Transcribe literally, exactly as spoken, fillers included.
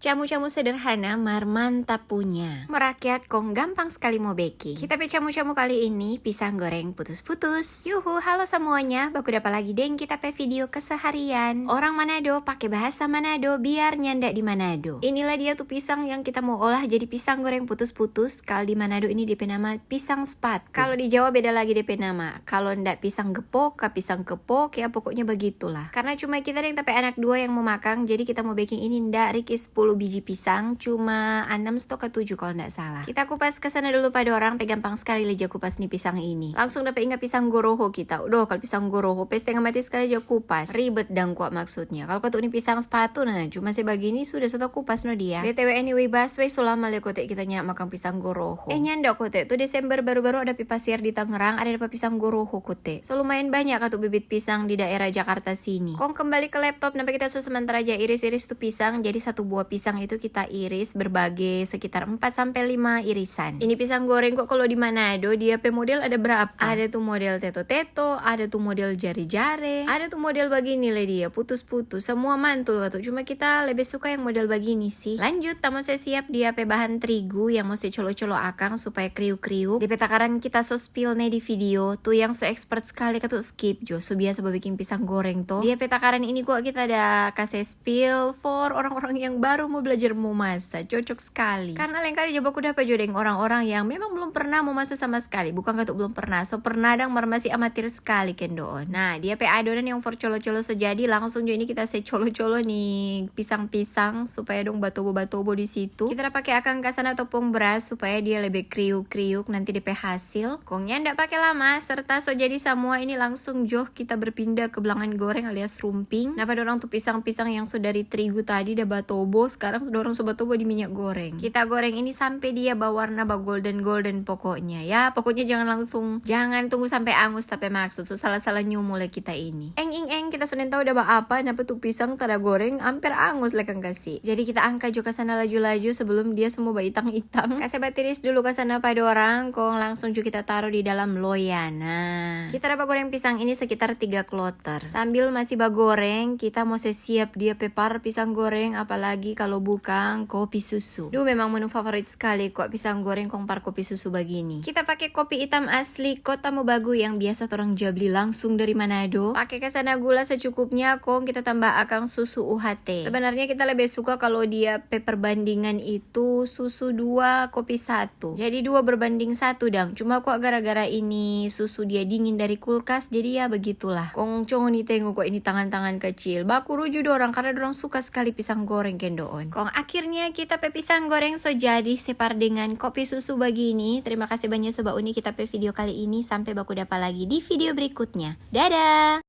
Camu-camu sederhana mar mantap punya. Merakyat kong gampang skali mo beking. Kita pe camu-camu kali ini pisang goreng putus-putus. Yuhu, halo samuanya, baku dapa lagi deng kita pe video keseharian. Orang Manado pake bahasa Manado biar nyanda di Manado. Inilah dia tu pisang yang kita mo olah jadi pisang goreng putus-putus. Kal di Manado ini depe nama pisang spat. Kalo di Jawa beda lagi depe nama. Kalo nda pisang gepok, ka pisang kepok, ya pokoknya bagitulah. Karna cuma kita deng ta pe anak dua yang mo makang, jadi kita mo beking ini nda riki spuluh biji pisang, cuma anam sto ka tuju kalo nda salah. Kita kupas ka sana dulu pa dorang, pe gampang skali lei ja kupas ni pisang ini. Langsung dapa inga pisang goroho kita. Doh, kalo pisang goroho, pe stenga mati skali ja kupas. Ribet dang kwa maksudnya. Kalo katu ni pisang spatu, nah, cuma se bagini sudah so ta kupas no dia. B T W anyway, baswe so lama lei kote kita nyanda makang pisang goroho. Eh, nyanda kote, tu Desember baru-baru ada pi pasiar di Tangerang, ada dapa pisang goroho kote. So lumayan banya katu bibit pisang di daerah Jakarta sini. Kong kembali ke laptop, napa kita so sementara ja iris-iris tu pisang, jadi satu buah pisang itu kita iris berbage sekitar empat sampe lima irisan. Ini pisang goreng kwa kalo di Manado, dia pe model ada berapa? Ada tu model teto-teto, ada tu model jare-jare, ada tu model bagini lei dia, putus-putus, samua mantul katu. Cuma kita lebe suka yang model bagini sih. Lanjut, ta mo se siap dia pe bahan terigu yang mo se colo-colo akang supaya kriuk-kriuk. Dia pe takaran kita so spill ne di video, tu yang so expert skali katu skip jo, so biasa babiking pisang goreng to. Dia pe takaran ini kwa kita ada kase spill for orang-orang yang baru mo blajar mo masa, cocok skali. Karna lengkali jo baku dapa jo deng orang-orang yang memang belum pernah mo masa sama skali. Bukang katu belum pernah, so pernah dang mar masi amatir skali kendoon. Nah, dia pe adonan yang for colo-colo so jadi, langsung jo ini kita se colo-colo ni pisang-pisang supaya dong batobo-batobo di situ. Kita da pake akang ka sana topong bras supaya dia lebe kriuk-kriuk nanti depe hasil. Kong nyanda pake lama, serta so jadi samua ini langsung jo kita berpindah ke blangan goreng alias rumping. Napa dorang tu pisang-pisang yang so dari terigu tadi da batobo, skarang dorang so batobo di minyak goreng. Kita goreng ini sampe dia bawarna bagolden-golden pokoknya. Ya, pokoknya jangan langsung, jangan tunggu sampe angus, ta pe maksud so salah-salah nyumu lei kita ini. Eng, ing, eng, kita so nintau da baapa, napa tu pisang tada goreng, amper angus lei kang kasi. Jadi kita angka jo ka sana laju-laju sebelum dia so mo baitang-itang. Kase batiris dulu ka sana pa dorang, kong langsung jo kita taru di dalam loyang. Nah, kita da bagoreng pisang ini sekitar tiga kloter. Sambil masi bagoreng, kita mo se siap dia pe par pisang goreng, apalagi kalo bukang kopi susu. Duh, memang menu favorit skali kwa pisang goreng kong par kopi susu bagini. Kita pake kopi itam asli Kota Mobagu yang biasa torang ja bli langsung dari Manado. Pake ka sana gula secukupnya, kong kita tamba akang susu U H T. Sebenarnya kita lebe suka kalo dia pe perbandingan itu susu dua, kopi satu. Jadi dua berbanding satu dang. Cuma kwa gara-gara ini susu dia dingin dari kulkas, jadi ya begitulah. Kong co ngoni tengo kwa ini tangan-tangan kecil. Baku ruju dorang karna dorang suka skali pisang goreng kendoon. Kong akhirnya kita pe pisang goreng so jadi separ dengan kopi susu bagini. Terima kasih banya so bauni kita pe video kali ini. Sampe baku dapa lagi di video berikutnya. Dadah!